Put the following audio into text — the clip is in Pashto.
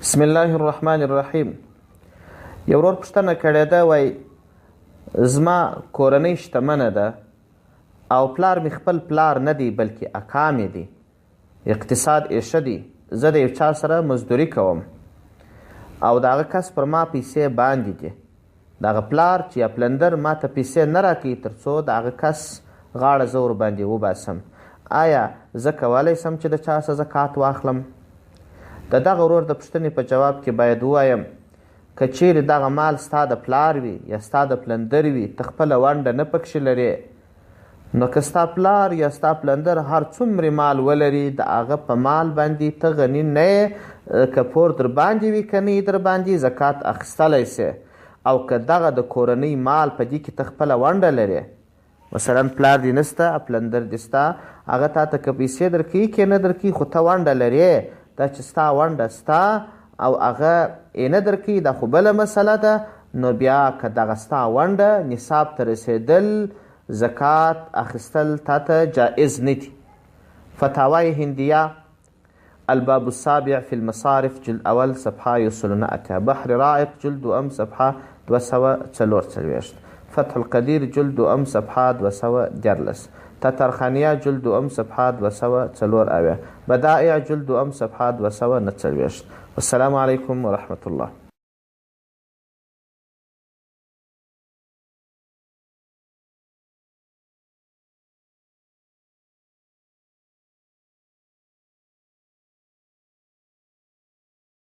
بسم الله الرحمن الرحیم. یو ورور پوښتنه کړې ده، وایي زما کورنۍ شتمنه ده او پلار مې خپل پلار نه دی بلکې اکا مې دی، اقتصاد یې ښه دی، زه د یو چا سره مزدوري کوم او د هغه کس پر ما پیسې باندې دي. د هغه پلار چې یا پلندر ما ته پیسې نه راکوي تر څو د هغه کس غاړه زه ورباندې وباسم. آیا زه کولی سم چې د چا څخه زکات واخلم؟ د دغه ورور د پوښتنې په جواب کې باید ووایم که چیرې دغه مال ستا د پلار وي یا ستا د پلندر وي، ته خپله ونډه نه پکښې لرې، نو که ستا پلار یا ستا پلندر هر څومره مال ولري د هغه په مال باندې ته غني نه یې، که پور در باندې وي که نه در باندې زکات اخیستلی سې. او که دغه د کورنۍ مال په دې کې ته خپله ونډه لرې، مثلا پلار دې نسته پلندر دې سته، هغه تا ته که پیسې درکوي که نه درکوي خو ته ونډه لرې، دا چې ستا ونډه ستا او هغه یې نه درکوي دا خو بله مسله ده. نو بیا که دغه ستا ونډه نصاب ته رسېدل زکات اخیستل تا ته جائز نه دي. فتاوی هندیه الباب السابع في المصارف جلد اول صفحه 180، بحر رائق جلد دوم صفحه 244، فتح القدیر جلد دوم صفحه 213، تترخانیه جلد دوم صفحه 274، بدائع جلد دوم صفحه 249. والسلام علیکم ورحمة الله.